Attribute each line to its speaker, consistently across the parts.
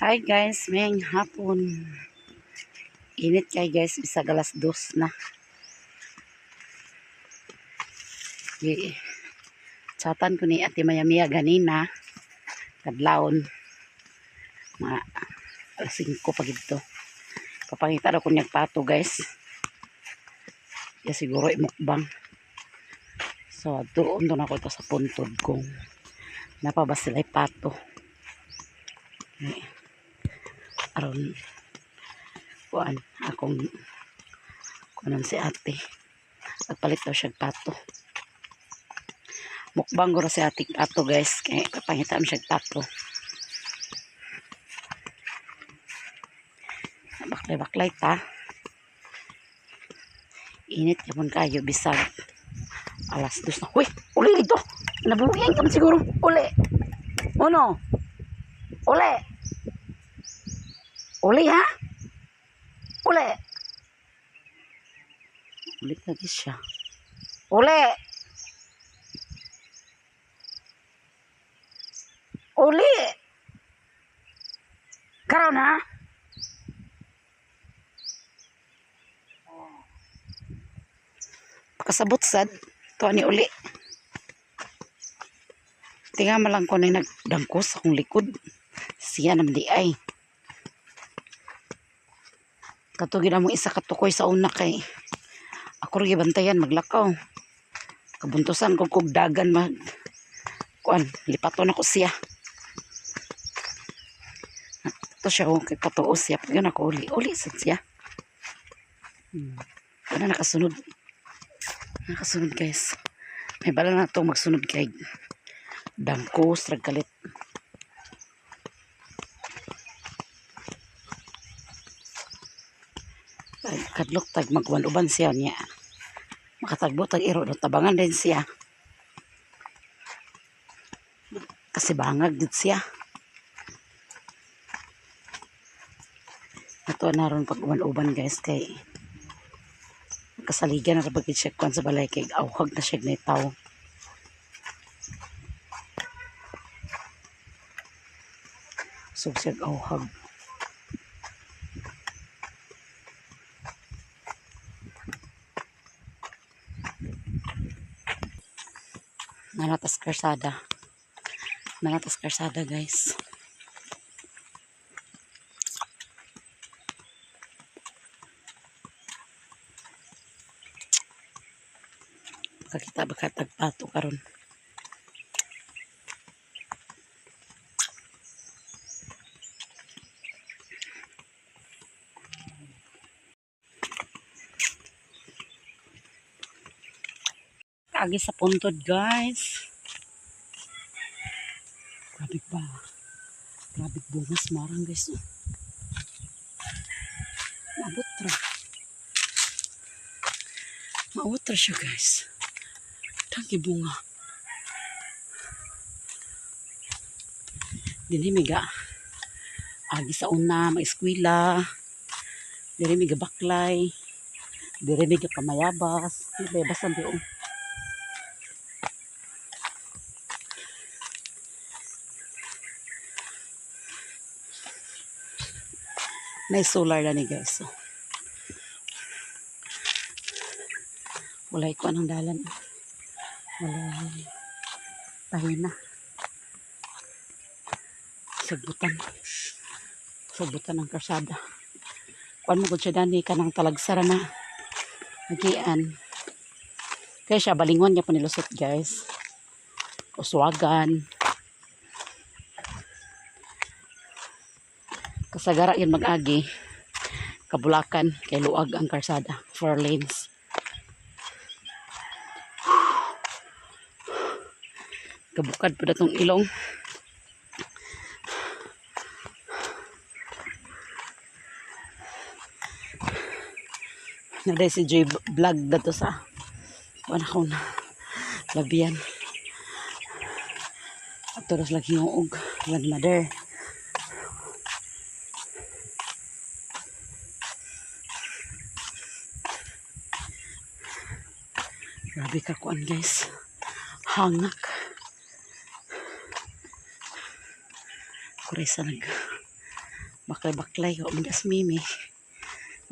Speaker 1: Hi guys, maayong hapon. Init kay guys, bisag alas 2 na. Gi chatan ko ni Ate Maya Mia ganina. Kadlawon. Mga alas 5 pa gidto. Papangita daw ko niyag pato, guys. Ya siguro imukbang. So doon doon ako ito sa puntod kung naa pa ba sila pato. Eh, aron kuan akong kuanon si ate. Nagpalit daw siya pato. Mukbang guro si ate pato, guys. Kaya kapangita mo siya pato. Baklay-baklay ta. Init yapon kayo bisag alas 2 na. Uy! Uli dito! Nabuhian ka man siguro. Uli! Uno! Uli! Uli ha? Uli! Uli lagi siya. Uli! Uli! Karon ha? Pakasabot sad. Ito ani uli. Tinga man lang ko na nagdangko sa akong likod. Siya naman di ay. Katugin mo isa katukoy sa una kay ako rin gibantayan maglakaw. Kabuntusan ko kog dagan mag kuan lipaton ako siya. Ito siya oh, kay patuo siya. Pag yun ako uli. Uli sad siya. Wala nakasunod. Nakasunod, guys. May bala na ito magsunod kay dangkos, ragkalit. Ay, kadlok tag magwan-uban siya niya. Makatagbo tag iro do tabangan din siya. Kasi bangag gid siya. Ato na ron pag uban-uban guys kay kasaligan na ra siya kuan sa balay kay awhag na siya na tawo. So siya awhag. Nanatas karsada. Nanatas karsada, guys. Makakita ba ka tagpato karon? Kaagi sa puntod, guys. Grabe ba? Grabe bungas marang, guys. Oh. Maabot ra. Maabot ra siya, guys. Tagi bunga. Dinhi miga. Agi sa una, mag-eskwela. Diri miga baklay. Diri miga pamayabas. Bayabas ang buong. May solar na ni, guys. So. Walay ko anong dalan. Walay tahina. Sagbutan. Sagbutan ang karsada. Kuan mo gud siya dani kanang talagsara na agian. Kaya siya balingon niya pa nilusot, guys. Uswagan. Kasagara yun mag-agi. Kabulakan kay luag ang karsada. Four lanes. Kabukad pa datong ilong. Naday si Joy vlog dato sa wala ko na labian. Ato ras lagi og grandmother. Grabe ka kuan, guys. Hangak. Kuray sa nag Baklay-baklay. Wa man das mimi.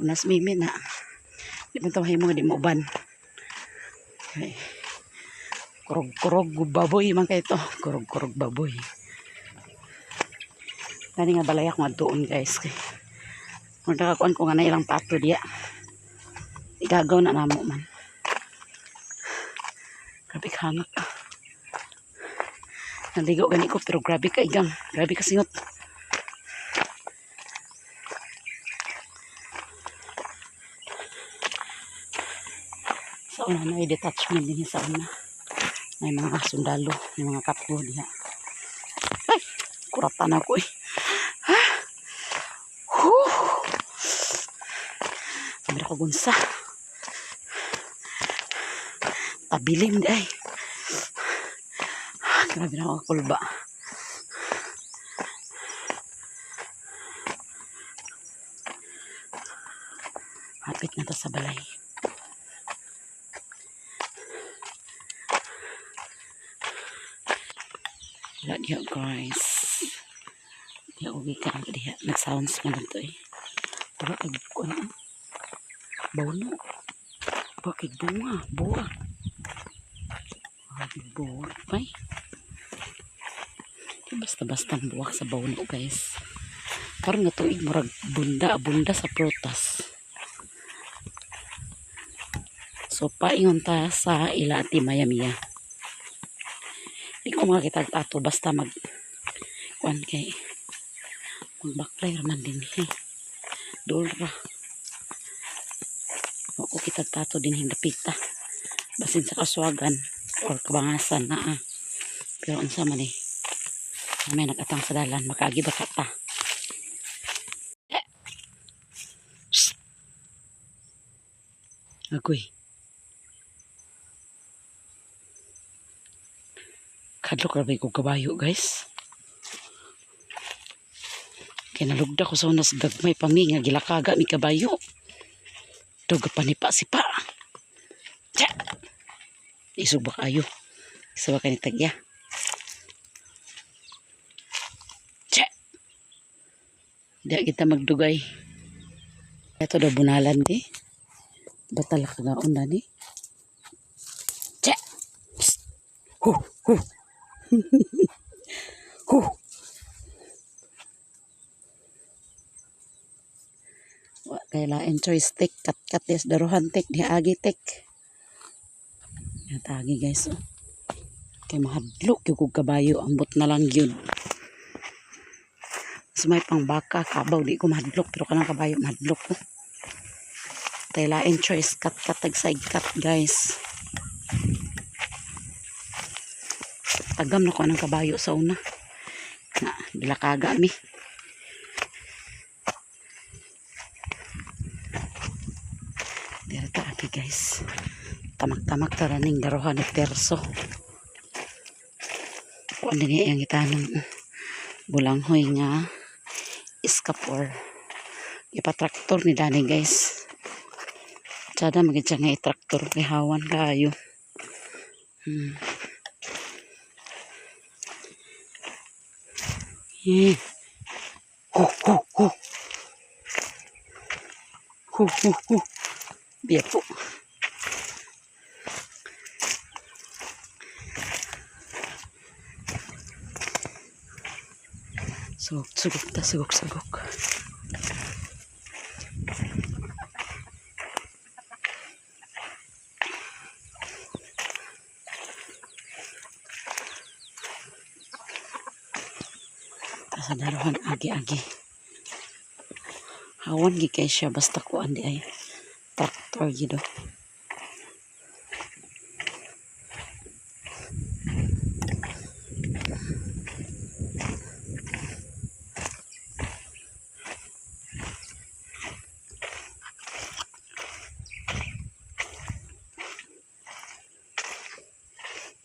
Speaker 1: Unas mimi na. Di man ta mahimo nga di mauban. Ay. Kurog-kurog baboy man kay to. Kurog-kurog baboy. Gani nga balay ako nga doon, guys. Kay kung nakakuan ko nga na ilang pato diya. Igagaw na namo man. Grabe ka hangak. Naligo gani ko pero grabe ka igang. Grabe ka singot. Sa una na detachment din sa una. May mga sundalo, may mga kapgo diha. Ay, kuratan ako eh. Ah. Huh. Kamera ko gunsa. Tabilim di ay. Ah, grabe na ako kulba. Hapit na to sa balay. Wala diha, guys. Diha uwi ka diha. Nag-sounds man lang to eh. Pero kag kuan ah. Bawno. Bakit bunga? Buwa. Bakit buwa? Ay. Di basta-basta ang buwak sa bawno, guys. Karon nga tuig murag bunda bunda sa prutas. So paingon ta sa ila Ate Maya Mia. Di ko makakita ato basta mag kuan kay magbaklay raman din eh. Dulra. Wa ko kita tato din hindapita. Basin sa kaswagan or kabangasan na ah. Pero unsa man eh. May nagatang sa dalan makaagi ba ka ta? Eh. Psst. Agoy. Kadlok ra ko kabayo, guys. Kay nalugda ko sa unas gagmay pa mi nga gilakaga mi kabayo. Duga pa ni pa si pa. Tsa! Isog ba kayo? Isa ba ka ni tagya? Tsa! Di kita magdugay. Ito daw bunalan di. Batal ka nga una ni. Tsa! Psst! Hu! Hu! Hu! Wa kay lain choice tik kat kat des daruhan tik di agi tik. Yatagi, guys, oh. Kay mahadlok gyud kog kabayo, ambot na lang gyud. Mas may pang baka, kabaw di ko mahadlok pero kanang kabayo mahadlok ko. Tay lain choice kat kat tag side cut, guys. Tagam na ko anang kabayo sa una. Na gilakaga mi. Dira ta aki, guys. Tamak-tamak tara ning daruhan ni Terso. Kuan din iyang itanong bulanghoy nga iskapor. Ipatraktor ni Dani, guys. Tsada magid siya nga i-traktor kay hawan kayo. Eh. Hu hu hu. Hu hu hu. Biya po. Sugok, sugok ta, sugok, sugok. Ta sa daruhan agi-agi. Hawan gi kay siya basta kuan di ay traktor gid oh.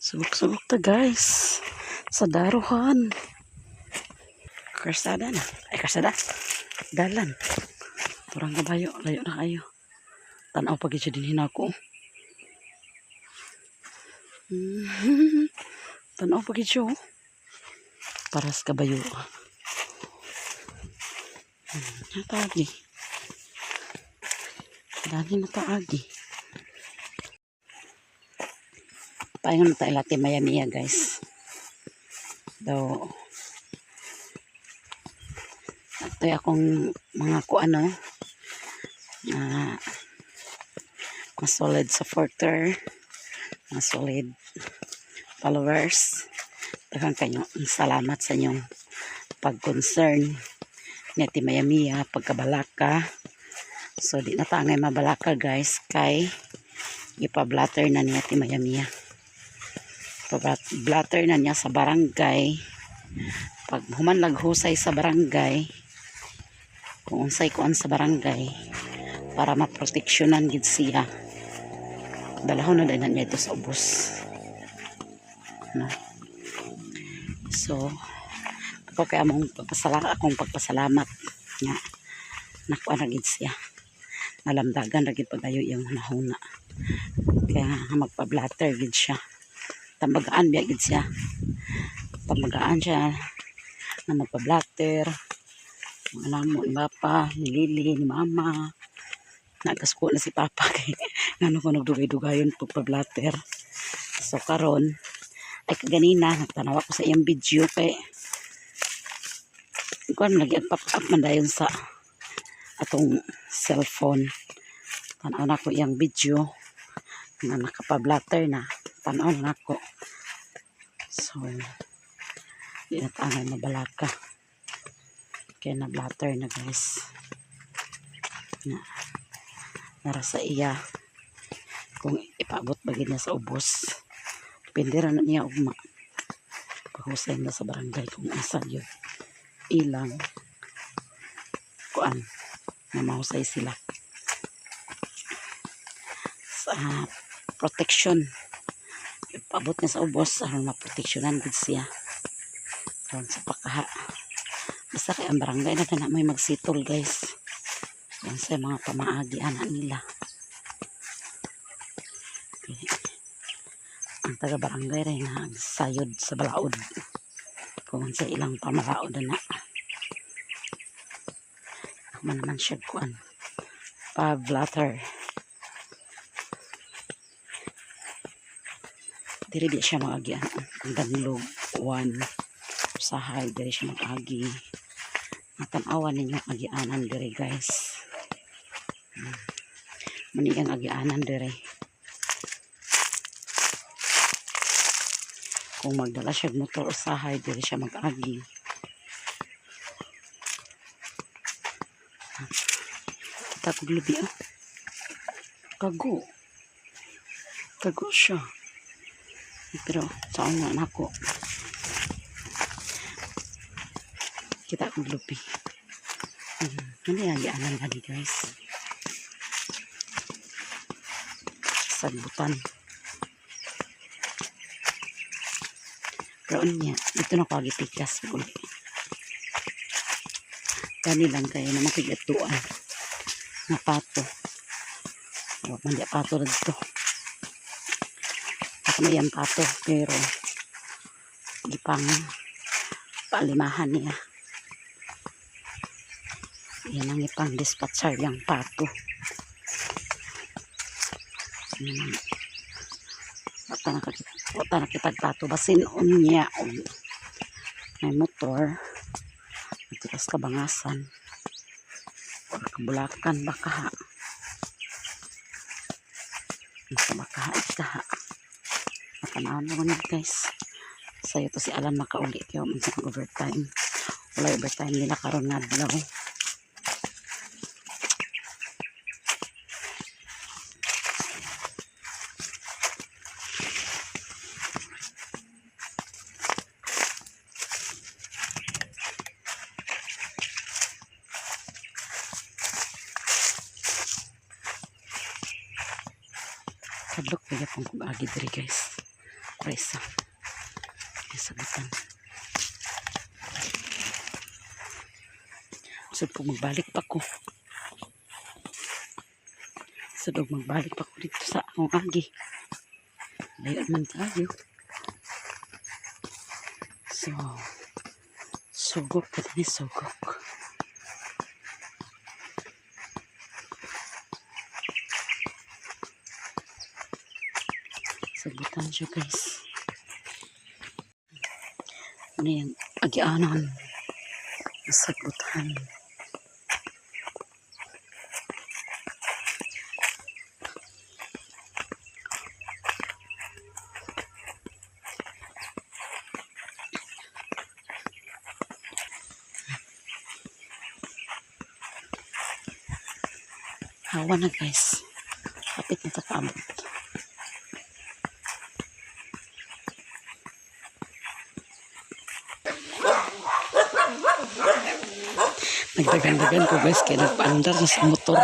Speaker 1: Sugok-sugok ta, guys. Sa daruhan. Karsada na. Ay, karsada. Dalan. Turang kabayo. Layo na kayo. Tanaw pa gid siya din hinako. Tanaw pa gid siya, oh. Paras kabayo. Natagi. Dali na taagi. Paingon na tayo lati maya miya, guys. Daw ito akong mga kuano na mga solid supporter, mga solid followers. Daghang kayo salamat sa inyong pag-concern ni Ate Maya Mia, pagkabalaka. So, di na ta angay mabalaka, guys, kay ipa-blatter na ni Ate Maya Mia. Pa-blatter na niya sa barangay. Pag human laghusay sa barangay, kung unsay kuan sa barangay, para maproteksyonan gid siya. Dalahon na din na niya ito sa ubos. No? So, ako kay among pagpasalamat, akong pagpasalamat nga nakuha na gid siya. Nalamdagan ra gid pagayo iyang hunahuna. Kaya nga magpa-blatter gid siya. Tambagaan biya gid siya. Tambagaan siya na magpa-blatter. Mga namo ni Papa, ni Lily, ni Mama. Nagkasuko na si Papa kay ngano ko nagdugay-dugayon pagpa-blatter. So karon ay kaganina nagtanaw ako sa iyang video kay kuan lagi ang pop up man dayon sa atong cellphone. Tanaw na ko iyang video na nakapa-blatter na. Tanaw na ako. So, di na tayo mabalaka. Kaya na blatter na, guys. Na, nara sa iya kung ipaabot ba gid niya sa ubos. Depende ra na niya ugma. Pahusay na sa barangay kung asa yun ilang kuan na mahusay sila sa protection. Ipaabot niya sa ubos aron maproteksyonan gid siya aron sa pakaha. Basta kay ang barangay na na may magsitol, guys, yan sa mga pamaagi ana nila. Okay. Ang taga barangay rin na sayod sa balaod kung sa ilang pamalaod na ako man naman siya kuan pa-blatter. Diri di siya mag-agian ang Danlog 1. Usahay diri siya mag-agi. Matanawan ninyo ang agianan diri, guys. Mani ang agianan diri. Kung magdala siya og motor, usahay diri siya mag-agi. Kita kog lubi, ah. Kago. Kago siya. Pero sa una nako. Kita kog lubi. Ano yung agianan lagi, guys? Sagbutan. Pero niya, dito na ko agi pikas uli. Gani lang kayo na makigatuan nga pato. Wa man di pato na dito. Ako na yan pato, pero gipang paalimahan niya. Yan ang ipang dispatcher yung pato. Wata na kitag pato. Basin unya og may motor. Nagtikas kabangasan. Or kabulakan baka ha. Nasa baka ha ikaha. Matanawan mo na, guys. Sayo to si Alan makauli kaya man sa overtime. Wala overtime nila karon nga adlaw. Kadlok pa gyapon kog agi diri, guys. Presa. Sagutan. So kung magbalik pa ko. So dog magbalik pa ko dito sa akong agi. Layo man tayo. So, sugok pa din, sugok. Sagbutan siya, guys. Ano yan? Agianan. Sagbutan. Hawa na, guys. Kapit na ta kaabot. Nagdagan-dagan ko, guys, kaya nagpaandar na sa motor.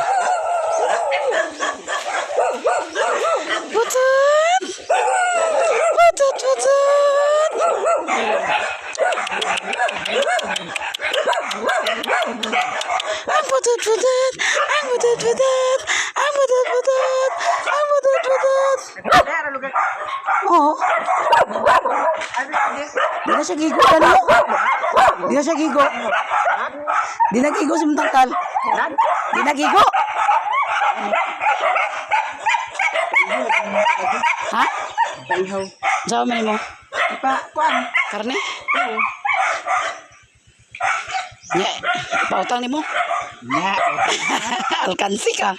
Speaker 1: Putot! Putot, putot! Ang putot, putot! Ang putot, putot! Ang putot, putot! Ang putot, putot! Oo. Di na siya gigo kano. Di na siya gigo. Di na gigo si Mutangkal. Di na gigo. Ha?
Speaker 2: Paihaw.
Speaker 1: Saan man mo?
Speaker 2: Ipa, kuan.
Speaker 1: Karne? Ya, pautang nimo.
Speaker 2: Nya.
Speaker 1: Alkansi ka.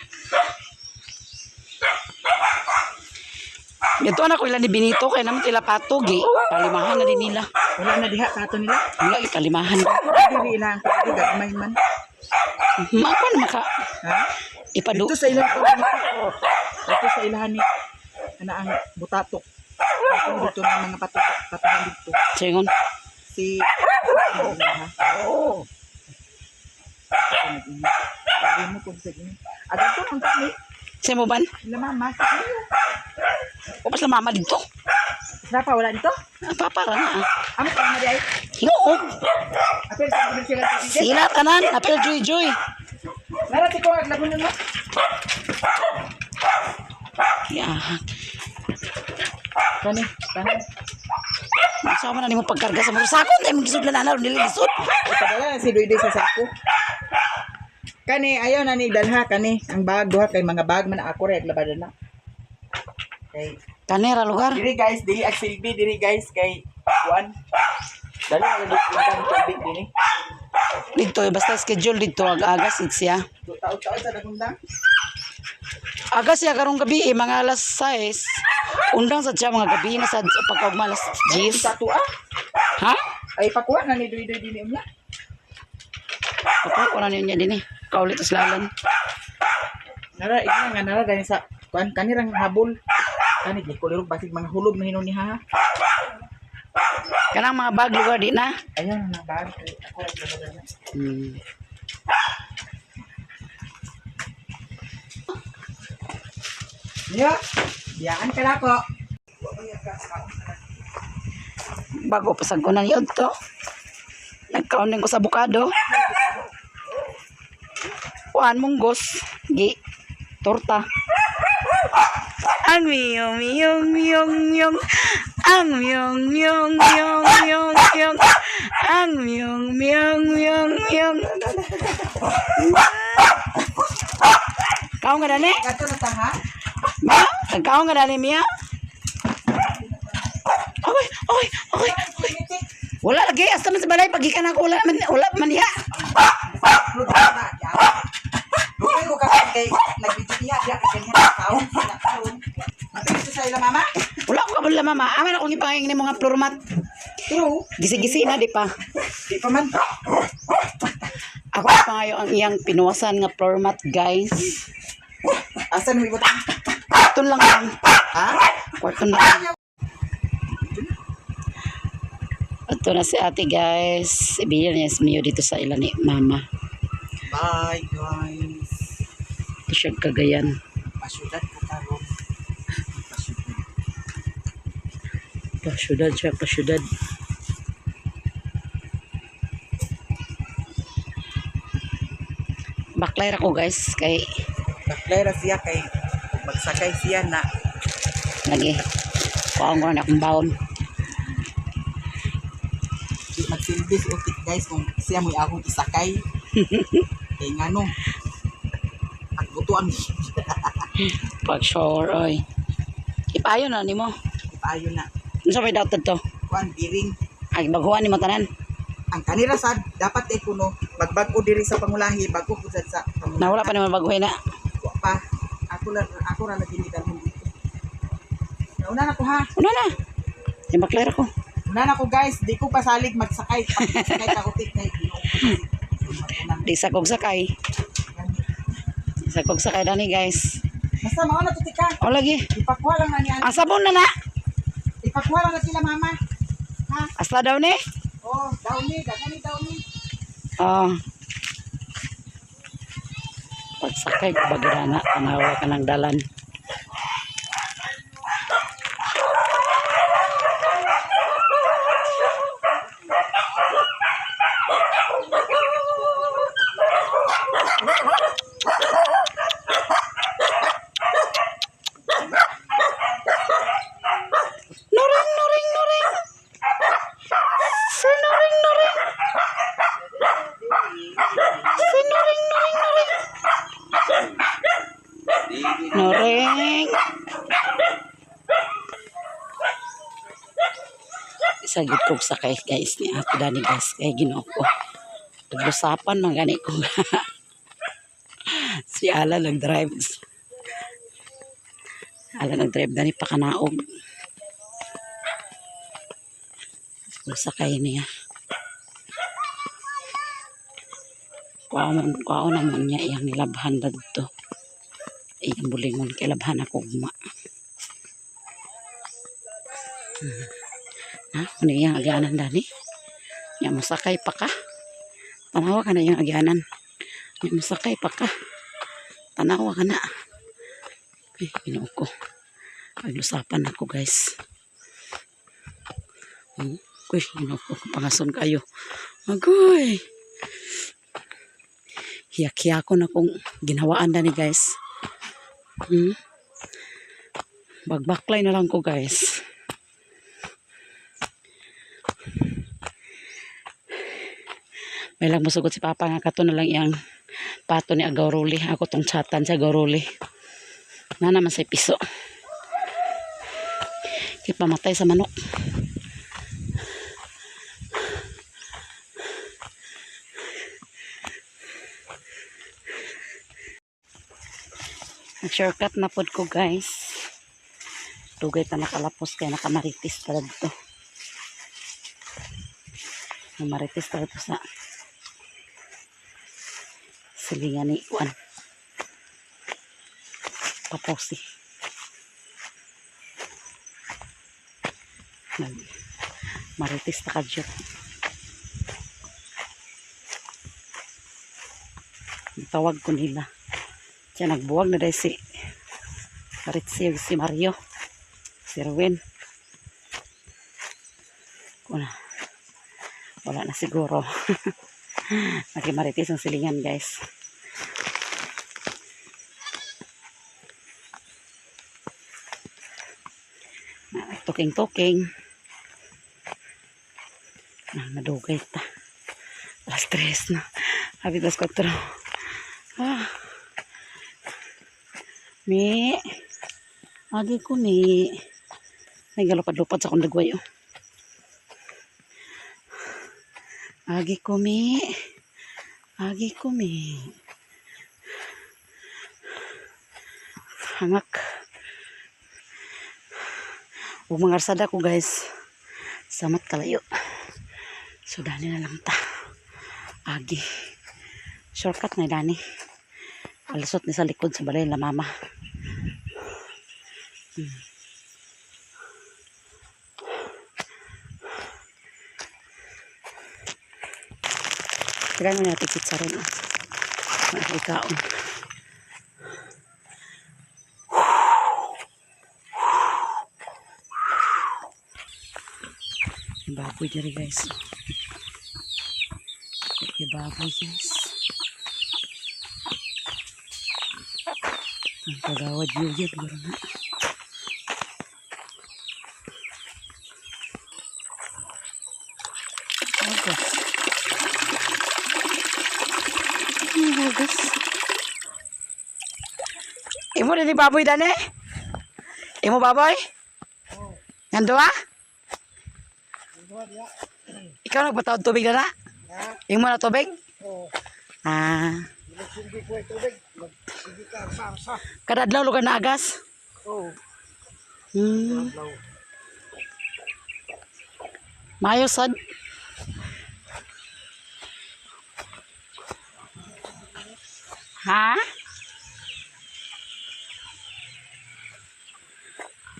Speaker 1: Ito anak ko ilan ni Benito kay naman tila patog eh. Palimahan na din nila.
Speaker 2: Wala na diha sa ato nila.
Speaker 1: Wala eh, palimahan.
Speaker 2: Dili ilang pwede gagmay man.
Speaker 1: Mako na maka
Speaker 2: Ha?
Speaker 1: ipadu.
Speaker 2: Dito sa ilang Dito sa ilahan ni ana ang butatok. Dito dito na mga patutok, patuhan dito.
Speaker 1: Singon.
Speaker 2: Si ano ha? Oo. Sabi mo kung sige. Agad ko kung ni
Speaker 1: Sa mo ban?
Speaker 2: ila mama sa iyo.
Speaker 1: O pas mama dito.
Speaker 2: Sa pa wala dito?
Speaker 1: Ah, papara na. Ah.
Speaker 2: Amo pa na di ay.
Speaker 1: Hinuog.
Speaker 2: Apel sa sila sa
Speaker 1: Sila tanan apel joy joy.
Speaker 2: Narati ko aglagon mo.
Speaker 1: Yeah.
Speaker 2: Kani, kani.
Speaker 1: Sama na nimo pagkarga sa motor. Sakon tayo magisud na na dili lisod.
Speaker 2: Ipadala na si Duy sa sako. Kani, ayaw na ni dalha kani ang bag duha kay mga bag man ako reg labada na. Kay
Speaker 1: Kanera lugar.
Speaker 2: diri guys, dili ag silbi diri guys kay kuan. Dali na dili ang tubig dinhi.
Speaker 1: Dito eh, basta schedule dito ag agas it's siya.
Speaker 2: Taod-taod sa dagundang.
Speaker 1: Agas siya karong gabi eh, mga alas 6. Undang sa siya mga gabi na sa pagkaugma alas 10.
Speaker 2: Sa tuwa.
Speaker 1: Ha?
Speaker 2: Ay pakuha na ni Duy Duy dinhi unya.
Speaker 1: Papa, wala niya din eh. Kaulit tas lalan.
Speaker 2: Nara igna nga nara dani sa kuan kanirang habol. Kani gi kulirog basig mga hulog na hinon ni ha.
Speaker 1: Kanang mga bag lugar di na.
Speaker 2: Ayaw na na bag kay ako reg labada na. Yo, biyaan ka na ko.
Speaker 1: Bago pa sa na yun to. Nagkaon din ko sa abukado. Kuan munggos. Gi. Torta. Ang miyong miyong miyong miyong. Ang miyong miyong miyong miyong miyong. Ang miyong miyong miyong miyong. Kaon nga dani?
Speaker 2: Kato na ta ha?
Speaker 1: Ma, kaon nga dani miya? Oy, oy, oy, oy. Wala lagi asta man sa balay pagikan ako wala man wala man diha.
Speaker 2: Lugay ko kasi kay nagbidyo niya diya kay ganyan tao na karon. Napito sa ila mama.
Speaker 1: Wala ko kabalo mama. Aman akong ipanging ni mga floormat.
Speaker 2: True.
Speaker 1: Gisi-gisi na di pa.
Speaker 2: Di pa man.
Speaker 1: Ako pangayo ang iyang pinuwasan nga floormat, guys.
Speaker 2: Asan mo ibutang?
Speaker 1: Kwarton lang lang.
Speaker 2: Ha?
Speaker 1: Kwarton lang. Ito na si ate, guys. Ibigyan niya si Mio dito sa ila ni mama.
Speaker 2: Bye guys.
Speaker 1: Ito siya Cagayan.
Speaker 2: Pasyudad ko karon. Pasyudad.
Speaker 1: Pasyudad siya, pasyudad. Baklay ra ko, guys, kay
Speaker 2: Baklay ra siya kay ug magsakay siya na
Speaker 1: lagi. Kuhaan ko na akong baon.
Speaker 2: di magsilbi si Utik guys kung siya mo'y akong isakay. Kay ngano? At buto ang
Speaker 1: Pag sure, oy. Ipayo na nimo.
Speaker 2: Paayo na.
Speaker 1: Unsa may daot to?
Speaker 2: Kuan biring.
Speaker 1: Ay baguhan ni matanan.
Speaker 2: Ang kanira sad dapat eh kuno magbag-o diri sa pangulahi, bago pud sad sa pangulahi.
Speaker 1: Na wala pa naman baguhin na.
Speaker 2: Wa pa. Ako lang ako ra lagi ni dito. Nauna na ko ha.
Speaker 1: Una na. Di maklar ko.
Speaker 2: Una na ko guys, di ko pasalig magsakay. Pagsakay ta ko tik kay Ginoo ko kasi.
Speaker 1: Di sa kog sakay. Di sa kog sakay dani guys.
Speaker 2: Basta mao na to tika.
Speaker 1: O lagi.
Speaker 2: Ipakuha lang na niya.
Speaker 1: Ang sabon na na.
Speaker 2: Ipakuha lang na sila mama. Ha?
Speaker 1: Asta daw ni.
Speaker 2: Oh, daw ni, daghan ni daw ni.
Speaker 1: Oh. Pagsakay bagirana tanawa ka ng dalan. Noring, noring, noring. Si noring, noring. Si noring, noring, noring. Noring. Isa gid kog sakay guys ni Ate Dani guys kay Ginoo ko. Naglusapan man gani ko. Si Ala nag-drive. Ala nag-drive dani pa kanaog. Sakay niya. Kuha naman niya iyang nilabhan dadto. Iyang bulingon kay labhan ako ugma. Ha, ano iyang agyanan dani? Nya mosakay pa ka. Tanawa ka na iyang agyanan. Nya mosakay pa ka. Tanawa ka na. Ay, Ginoo ko. Pag-usapan ako guys. Uy, Ginoo ko, pangason kayo. Agoy. Hiyak-hiyak ko na kung ginawaan na ni guys. Bagbaklay na lang ko guys. May lang musugot si Papa nga kato na lang iyang pato ni Agauruli. Ako tong chatan sa Agauruli. Na naman sa piso. Kaya pamatay sa manok. Nag-shortcut na pod ko guys. Dugay ta nakalapos kaya nakamaritis ta dito. Namaritis ta dito sa silingan ni Juan. Paposi. Nag maritis ta kadyot. Tawag ko nila. Siya nagbuwag na dahil si Ritzy ug si Mario. Si Erwin. Wala. Wala na siguro. Nagimaritis ang silingan guys. Tuking-tuking. Na, nadugay ta. Alas 3 na. Habit alas 4. Ah. Mi. Agi ko mi. May galupad-lupad sa akong dagway. Oh. Agi ko mi. Agi ko mi. Hangak. Ug mga arsada ko guys. Samat kalayo. So dani na lang ta. Agi. Shortcut na dani. Alusot ni sa likod sa balay la mama. Tagal mo natin chicharon. Oh. May kaon. Yung baboy diri guys. Yung baboy guys. Ang kagawad yun guro na. Agas. Ang agas. Imo ni baboy dani? Imo baboy? Nandua? Ikaw nagpatawad tubig na na? Imo na tubig?
Speaker 2: Oo.
Speaker 1: Ah.
Speaker 2: Nagsindi ko ay tubig. Nagsindi ka sa.
Speaker 1: Kada adlaw lugar na agas?
Speaker 2: Oo.
Speaker 1: Maayo sad. Ha?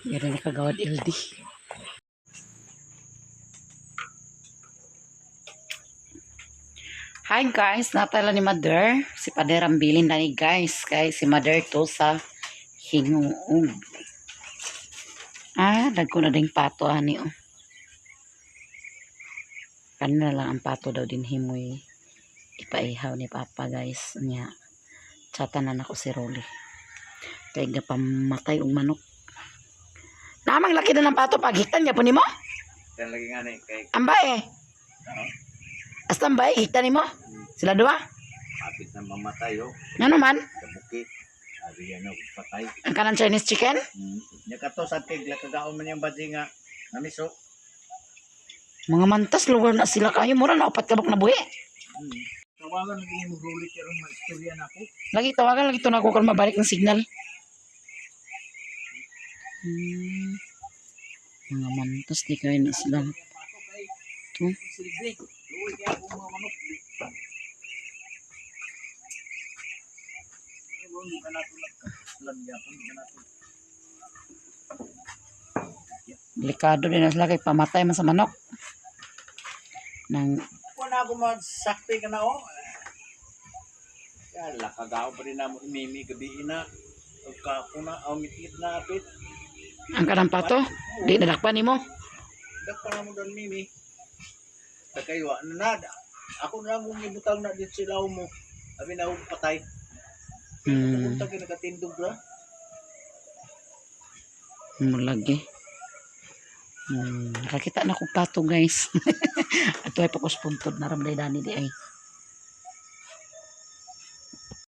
Speaker 1: Yan na kagawad LD. Hi guys, natala ni Mother. Si Pader ang bilin na ni guys. Kay si Mother to sa hinguog. Ah, dagko na ding pato ani oh. Kanina lang ang pato daw din himoy ipaihaw ni Papa guys niya. Chata na nako si Rolly. Kay gapamatay og manok. Namang laki na ng pato paghitan niya po nimo.
Speaker 3: Kan lagi nga ni kay
Speaker 1: Ambay eh. Asta ambay hitan nimo. Sila duha.
Speaker 3: kapit na mamatay oh.
Speaker 1: Ngano man?
Speaker 3: Sa bukit. Sabi yan oh, patay.
Speaker 1: Ang kanang Chinese chicken?
Speaker 3: Nya kato sa tig lakagaon man yung badji nga namiso.
Speaker 1: Mga mantas lugar na sila kayo mura na upat kabok na buhi.
Speaker 3: Tawagan lagi mo ruli karon maistorya na ako.
Speaker 1: Lagi tawagan lagi to na ako karon mabalik ng signal. Mga mantas di kayo na sila. To.
Speaker 3: Silbi. Luoy kay ako mga manok. Ay, ka nato lang gyapon, di ka nato.
Speaker 1: Delikado din na sila kay pamatay man sa manok. Nang
Speaker 3: Wala ako magsakpi ka na oh. Ya, lakagaon pa rin na mo imimi gabi na. Ug kapo na, ang mitit na apit.
Speaker 1: Ang kanang pato, di nadakpan nimo.
Speaker 3: Dakpa na mo doon, Mimi. Takaywa, nada. Ako na lang kung ibutang na dito sila mo. Abi na akong patay. Punta kayo nakatindog ra.
Speaker 1: Mulagi. Nakakita na kong pato guys. Ato ay pakus puntod na ramday dani di ay.